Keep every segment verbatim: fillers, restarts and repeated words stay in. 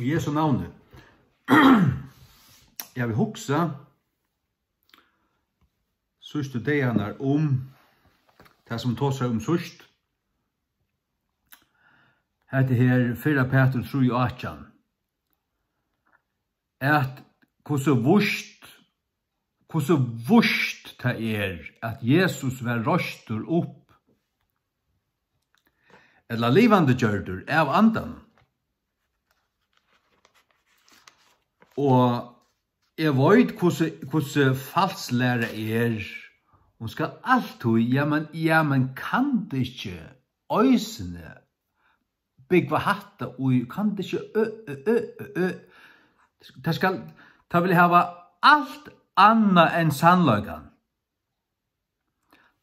Í Jesu navni. Eg havi hugsað síðstu dagarnar um tað, sum tosar um síðst. Hetta her, fyrra Pætur trý átjan, at hvussu víst, hvussu víst tað er, at Jesus var reistur upp, ella livandi gjørdur av Andanum. Og eg veit, hvussu, hvussu falsk læra er. Hon skal altíð, ja, men, ja, men kann tað ikki eisini búgva hatta í, kann tað ikki, ø, ø, ø, ø, ø. Tað skal, tað vil hava alt annað enn sannleikan.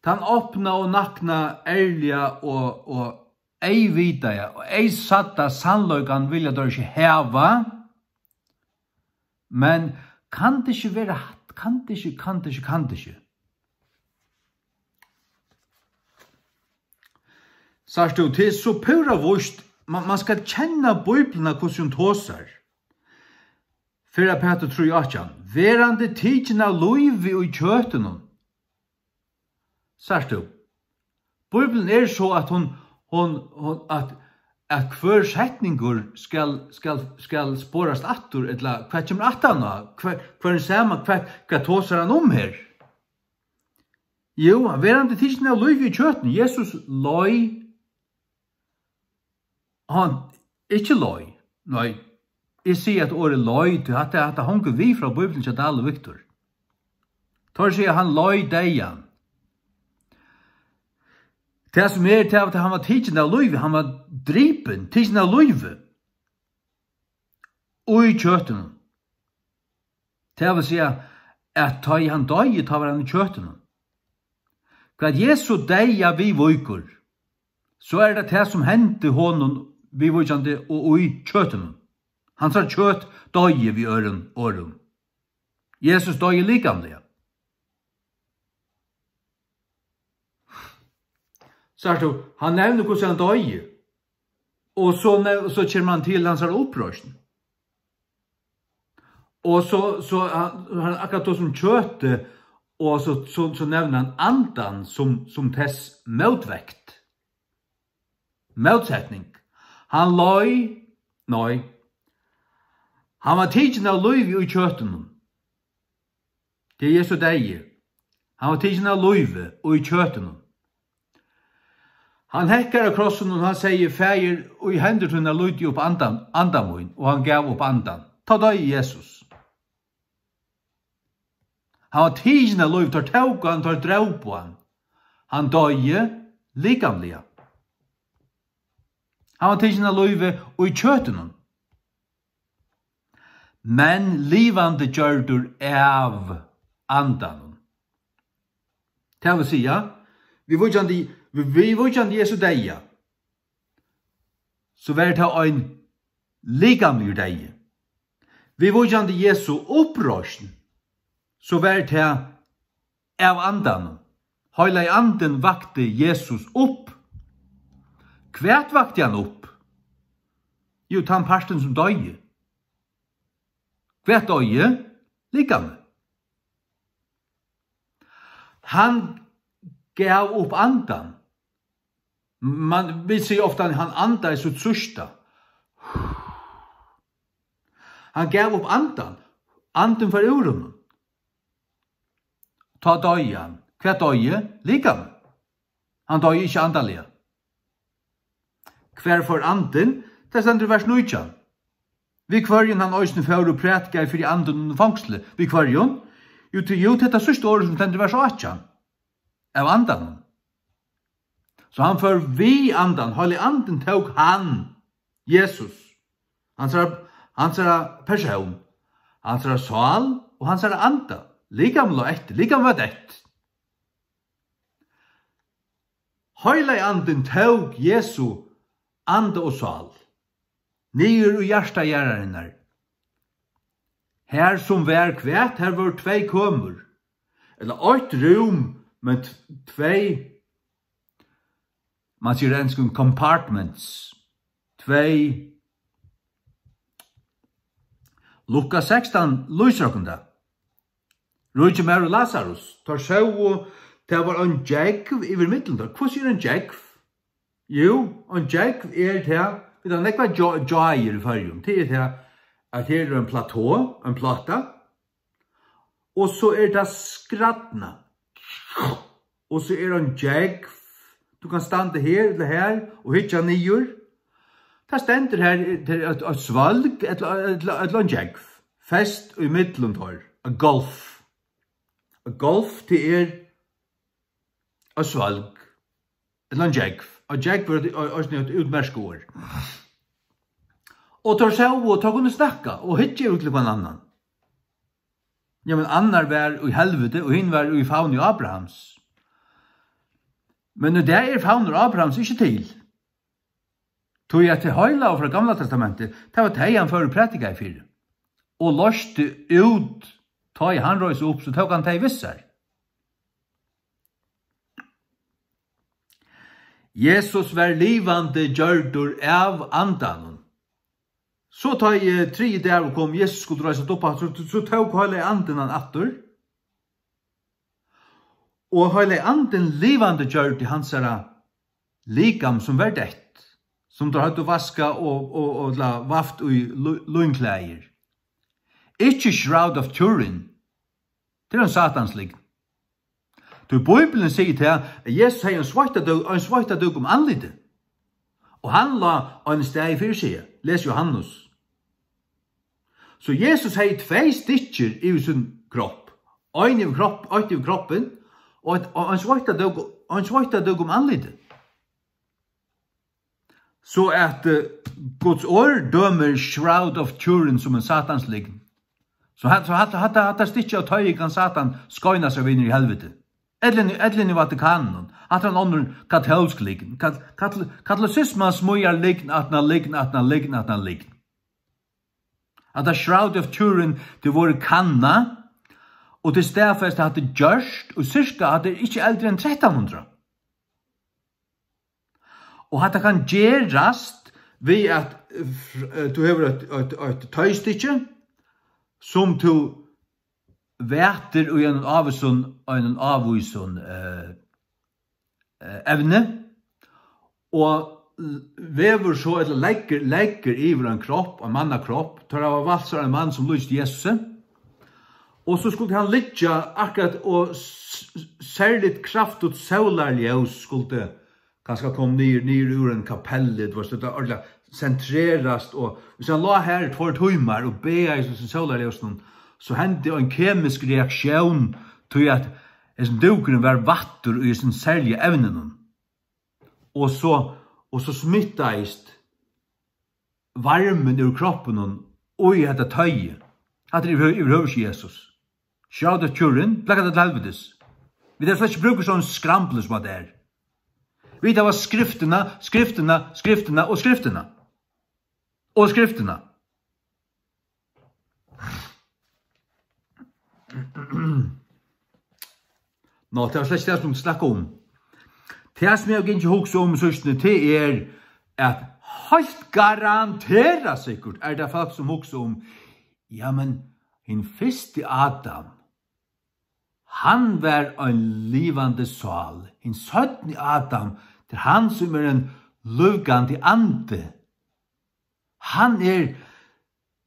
Tann opna og nakna, ærliga og, og eyðvitaða og eyðsædda sannleikan vilja teir ikki hava. Men kann tað ikki vera hatt? Kann tað ikki, kann tað ikki, kann tað ikki? Sært tú, tað er so púra víst. Man, man skal kenna Bíbliuna, hvussu hon tosar. Fyrra Pætur trý átjan. Verandi tikin av lívi í kjøtinum. Sært tú? Bíblian er so, at hon, hon, hon, at, at hvør setningur skal, skal, skal sporast aftur, ella hvat kemur aftan á, hvat, hvør er sama, hvat, hvat tosar hann um her? Jú, verandi tikin av lívi í kjøtinum, Jesus leið, hann, ikki leið, nei, eg sigi, at orðið leið, tí hatta, hatta hongur við frá Bíbliuni hjá Dahl og Victor. Teir siga, hann leið deyðan. Tað sum er, tað er, at hann var tikin av lívi, hann var dripin, tikin av lívi í kjøtinum. Tað vil siga, at tá ið hann doyði, tá var hann í kjøtinum. Hvat Jesu deyða viðvíkur, so er tað tað, sum hendi honum viðvíkjandi og í kjøtinum. Hansara kjøt doyði, við øðrum orðum. Jesus doyði likamliga. Sært tú, hann nevnir, hvussu hann doyði. Og so nev-, so kemur hann til hansara uppreisn. Og so, so hann, hann akkurát tað sum kjøtið, og so, so, so nevnir hann andan sum, sum tess mótvekt. Mótsetning. Hann leið, nei. Hann var tikin av lívi í kjøtinum. Tað er Jesu deyði. Hann var tikin av lívi í kjøtinum. Hann hekkar á krossinum, og hann segði, Faðir, í hendur tínar líti eg upp andan, anda mín, og hann gav upp andan. Tá doyði Jesus. Hann var tikin av lívi, teir tóku hann, teir drópu hann. Hann doyði likamliga. Hann var tikin av lívi í kjøtinum. Men livandi gjørdur av andanum. Tað vil siga, viðvíkjandi, viðvíkjandi Jesu deyða, so var tað ein likamligur deyði. Viðvíkjandi Jesu uppreisn, so var tað av andanum. Heilagi andin vakti Jesus upp. Hvat vakti hann upp? Jú, tann partin sum doyði. Hvat doyði? Likamið. Hann gav upp andan. Man, vit siga ofta, hann andaði sítt síðsta. Hann gav upp andan. Andin fór úr honum. Tá doyði hann. Hvat doyði? Likamið. Hann doyði ikki andaliga. Hvar fór andin? Tað stendur í vers nítjan. Við hvørjum hann eisini fór og prætikaði fyri andunum í fongsli. Við hvørjum? Jú, tí, jú, tað er tað síðsta orðið, sum stendur í vers átjan. Av andanum. So hann fór við andan, Heilagi Andin tók hann, Jesus, hansara, hansara persón, hansara sál og hansara anda. Likamið lá eftir, likamið var deytt. Heilagi Andin tók Jesu anda og sál niður í hjarta jarðarinnar. Har sum var hvat? Har vóru tvey kømur, ella eitt rúm, men t-, tvey, man sigur á enskum compartments, tvey, Lukas sekstan lýsir okkum tað. Ríki maður og Lasarus, teir sóu, tað var ein gjógv yvir millum teir. Hvussu er ein gjógv? Jú, ein gjógv er tað, vit hava nógvar gjá-, gjáir í Føroyum. Tað er tað, at her er ein plató, ein pláta, og so er tað skrædna. Og so er ein gjógv. Tú kanst standa her ella har og hyggja niður. Tað stendur her, tað er eitt, eitt svølg ella, ella, ella ein gjógv. Fest í millum teir. Ein gulf. Ein gulf, tað er eitt svølg. Ella ein gjógv. Ein gjógv er eitt, eisini eitt útmerkt orð. Og teir sóu, og teir kunnu snakka og hyggja út til hvønn annan. Ja, men annar var í helviti, og hin var í favni Abrahams. Men í dag er favnur Abrahams ikki til. Tí at tey heilagu frá Gamla Testamenti, tað var tey, hann fór og prædikaði fyri. Og loysti út, tá ið hann reis upp, so tók hann tey við sær. Jesus var livandi gjørdur av Andanum. So tá ið, eh, triði dagur kom, Jesus skuldi reisast upp aftur, so, so tók Heilagi Andin hann aftur. Og Heilagi Andin livandi gjørdi hansara likam, sum var deytt, sum teir høvdu vaskað og, og, og la-, vaft í lí-, línklæðir. Ikki Shroud of Turin. Tað er ein Satans lygn. Tí Bíblian sigur tað, at Jesus hevði ein sveittadúk, ein sveittadúk um andlitið. Og hann lá á einum staði fyri seg. Les Jóhannes. So Jesus hevði tvey stykkir yvir sín kropp. Ein yvir kropp, eitt yvir kroppin, og eitt, og ein sveittadúk, og ein sveittadúk um andlitið. So at, eh, Guds orð dømir Shroud of Turin sum ein Satans lygn. So hatta, so hatta, hatta, hatta stykkið av toyi kann Satan skeina seg við niður í helviti. Ella inn í, ella inn í Vatikaninum. Hatta er ein onnur katólsk lygn. Kat-, katol-, katolisisman smíðar lygn aftan á lygn aftan á lygn aftan á lygn. At tað Shroud of Turin, tað vóru kanna, og til staðfest at tað er gjørt, og sirka at tað er ikki eldri enn trettan hundrað. Og hatta kann gerast við at, eh, fr-, eh, tú hevur eitt, eitt, eitt toystykki, sum tú vætir í einum ávísum, einum ávísum, eh, eh, evni, og l-, vevur so, ella leggur, leggur yvir ein kropp, ein mannakropp, teir hava valt sær ein mann sum líkist Jesusi, og so skuldi hann liggja akkurát, og s-, s-, serligt kraftigt sólarljós skuldi kanska kom niður, niður úr ein kapelli, tú veist, tað ordiliga sentrerast, og hvis hann lá her í tveir tímar og bæði í sum sólarljósinum, so hendi ein kemisk reaktión, tí at hesin dúkurin var vattur í hesum serliga evninum. Og so, og so smittaðist varmin úr kroppinum í hetta toyið. Hatta er yvirhø-, yvirhøvur ikki Jesus. Shroud of Turin, blaka tað til helvitis. Vit hava slett ikki brúk fyri sovorðnum skrambli sum hatta er. Vit hava skriftina, skriftina, skriftina og skriftina. Og skriftina. Ná, tað var slett ikki tað, sum vit snakka um. Tað, sum eg havi gingið og hugsað um í síðstuni, tað er, at heilt garanterað sikkurt er tað fólk, sum hugsa um, ja, men hin fyrsti Adam, hann var ein livandi sál. Hin seinni Adam, tað er hann, sum er ein lívgandi andi. Hann er,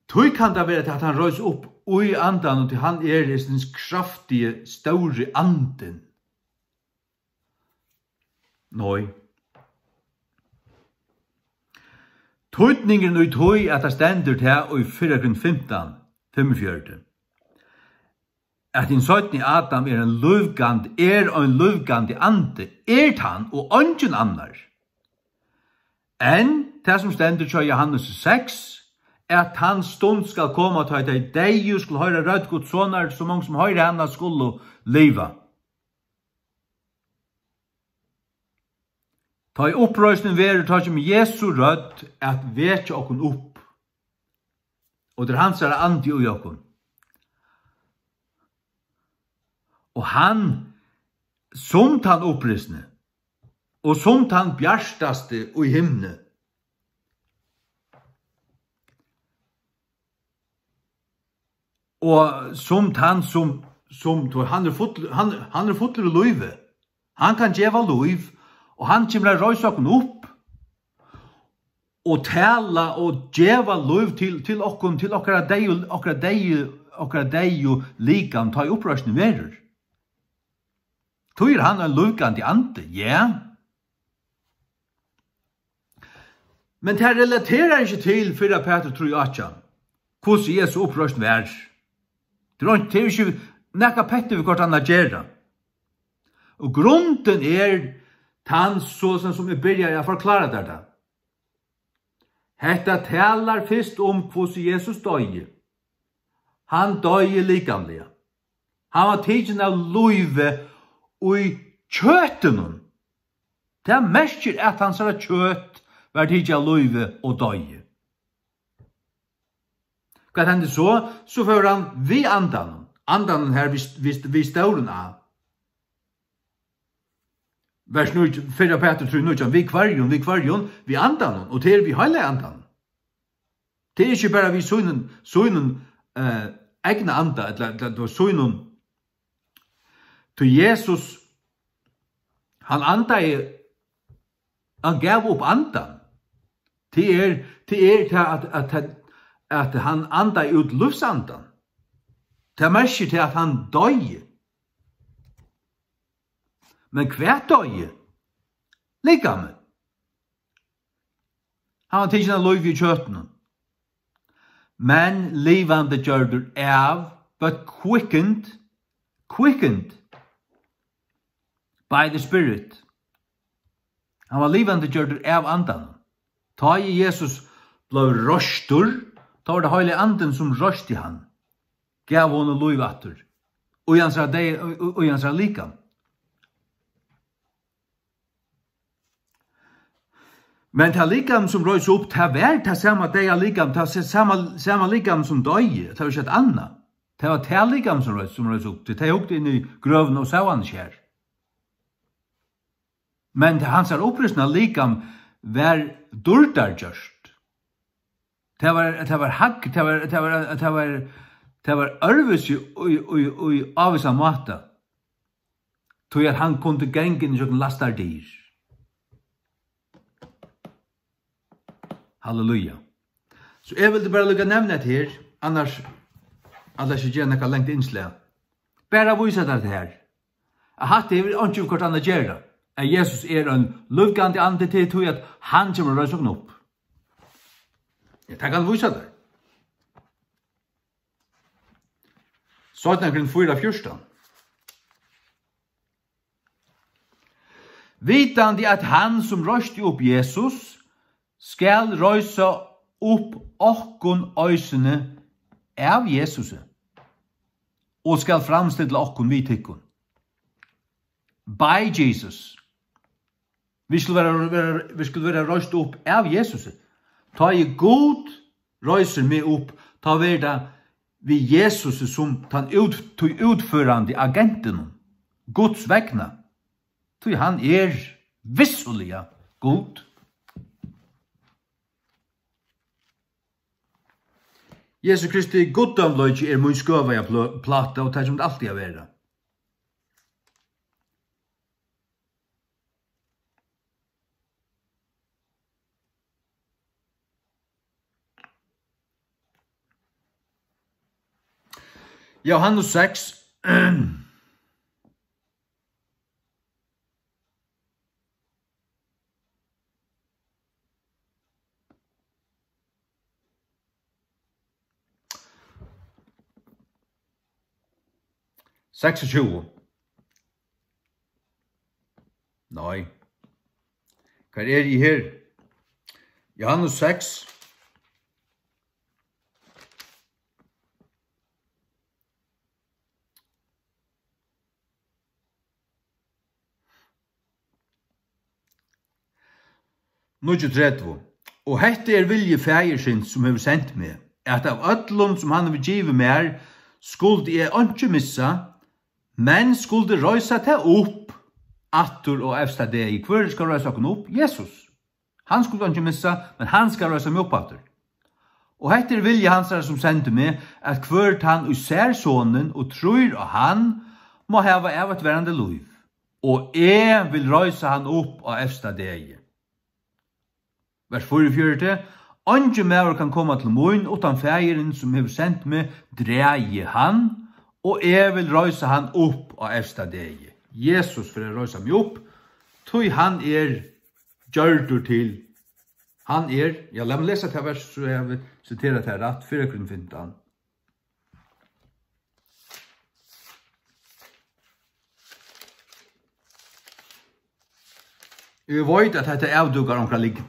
tí kann tað vera, at hann reis upp í andanum, tí hann er hesin kraftigi, stóri andin. Nei. Týdningurin í tí, at tað stendur tað í fyrra Korint fimtan, fimmogfjøruti, at hin seinni Adam er ein lívgandi, er ein lívgandi andi, er tann og eingin annar. Enn tað, sum stendur hjá Jóhannes seks, at tann stund skal koma, tá ið tey deyðu skulu hoyra rødd Guds sonar, so mong sum hoyra hana, skulu liva. Tá ið uppreisnin verður, tá kemur Jesu rødd at vekja okkum upp. Og tað er hansara andi í okkum. Og hann, sum tann uppreisni, og sum tann bjartasti í himni, Og sum tann sum, sum, tú, hann er full, hann, hann er fullur í lívi. Hann kann geva lív, og hann kemur at reisa okkum upp og tala og geva lív til, til okkum, til okkara deyðu, okkara deyðu, okkara deyðu likam, tá ið uppreisnin verður. Tí er hann ein lívgandi andi, ja. Men tað relaterar ikki til fyrra Pætur trý átjan, hvussu Jesu uppreisn var. Tað er einki, tað er ikki nakað petti við hvørt annað at gera. Og grundin er tann, so sum, sum eg byrjaði at forklára tær tað. Hetta talar fyrst um, hvussu Jesus doyði. Hann doyði likamliga. Hann var tikin av lívi í kjøtinum. Tað merkir, at hansara kjøt var tikið av lívi og doyði. Hvat hendi so? So fór hann við andanum. Andanum her við, við, við stórum A. Vers níggju, fyrra Pætur trý nítjan, við hvørjum, við hvørjum, við andanum, og tað er við heilaga andanum. Tað er ikki bara við sínum, sínum, eh, egna anda, ella, ella, ella sínum. Tí Jesus, hann andaði, hann gav upp andan. Tað er, tað er tað, at, at, at, at hann andaði út lívsandan. Tað merkir tað, at hann doyði. Men hvat doyði? Likamið. Hann var tikin av lívi í kjøtinum. Men livandi gjørdur av, but quickened, quickened by the Spirit. Hann var livandi gjørdur av andanum. Tá ið Jesus bleiv reistur, tá var tað heilagi andin, sum reisti hann, gav honum lív aftur, í hansara dey-, í, í, í hansara likam. Men tað likam, sum reis upp, tað var tað sama deyða likam, tað sa-, sama, sama likam, sum doyði, tað var ikki eitt annað. Tað var tað likam, sum reis, sum reis upp, tí tey hugdu inn í grøvina og sóu hann ikki har. Men hansara upprivna likam var dýrdargjørt. Tað var, tað var hagg, tað var, tað var, tað var, tað var øðrvísi í, í, í ávísan máta. Tí at hann kundi ganga inn ígjøgnum læstar dyr. Halleluja. So eg vildi bara líka nevna hetta her, annars, annars ikki gera nakað langt innslag. Bara vísa tær hetta her. At hatta hevur einki við hvørt annað at gera. At Jesus er ein lívgandi andi, til tí at hann kemur at reisa okkum upp. Ja, tað kann vísa tær. Seinna Korint fýra fjúrtan. Vitandi at hann, sum reisti upp Jesus, skal reisa upp okkum eisini av Jesusi, og skal framstilla okkum við tykkum. By Jesus. Vit skulu vera, vera, vit skulu vera reist upp av Jesusi. Tá ið Gud reisir meg upp, tá verður tað við Jesusi sum tann út-, tí útførandi agentinum, Guds vegna. Tí hann er vissuliga Gud. Jesu Kristi guddómleiki er mín skøvaða plø-, pláta, og tað kemur tað altíð at vera. Jóhannes seks. Seksogtjúgu. Nei. Hvar eri eg her? Jóhannes seks. Níggjuogtretivu. Og hetta er vilji Faðirsins, sum hevur sent meg, at av øllum, sum hann hevur givið mær, skuldi eg einki missa, men skuldi reisa tað upp aftur á evsta degi. Hvør skal reisa okkum upp? Jesus. Hann skuldi einki missa, men hann skal reisa meg upp aftur. Og hetta er vilji hansara, sum sendi meg, at hvør tann, ið sær Sonin og trýr á hann, má hava ævigtvarandi lív, og eg vil reisa hann upp á evsta degi. Vers fýraogfjøruti: Eingin maður kann koma til mín, uttan Faðirin, sum hevur sent meg, dragi hann, og eg vil reisa hann upp á evsta degi. Jesus fer at reisa meg upp, tí hann er gjørdur til, hann er, ja, lat meg lesa tað vers, so eg havi siterað tað rætt, fyrra Korint fimtan. Eg veit, at hetta avdúkar onkra lygn.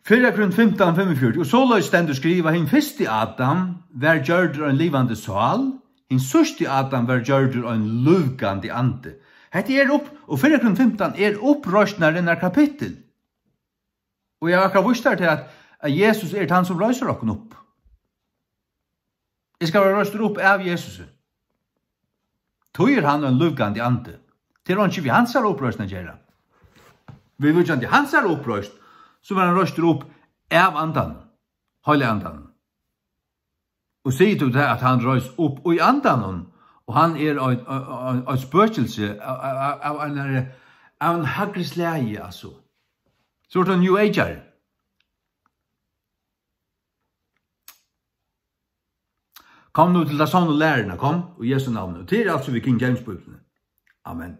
Fyrra Korint fimtan, fimmogfjøruti: Og soleiðis stendur skrivað: Hin fyrsti Adam var gjørdur ein livandi sál, hin síðsti Adam var gjørdur ein lívgandi andi. Hetta er upp, og fyrra Korint fimtan er uppreisnarinnar kapittul. Og eg havi akkurát víst tær til, at, at Jesus er tann, sum reisir okkum upp. Eg skal vera reistur upp av Jesusi. Tí er hann ein lívgandi andi. Tað er einki við hansara uppreisn at gera. Viðvíkjandi hansara uppreisn, so var hann reistur upp av Andanum, Heilaga Andanum. Og sigur tú tað, at hann reis upp í Andanum, og hann er eitt, eitt, eitt, eitt spøkilsi av, av, av, av einari, av einum hægri slagi, altso. So er tað New Ager. Kom nú til ta sannu læruna, kom, í Jesu navni. Og tað er altso við King James Bíbliuni. Amen.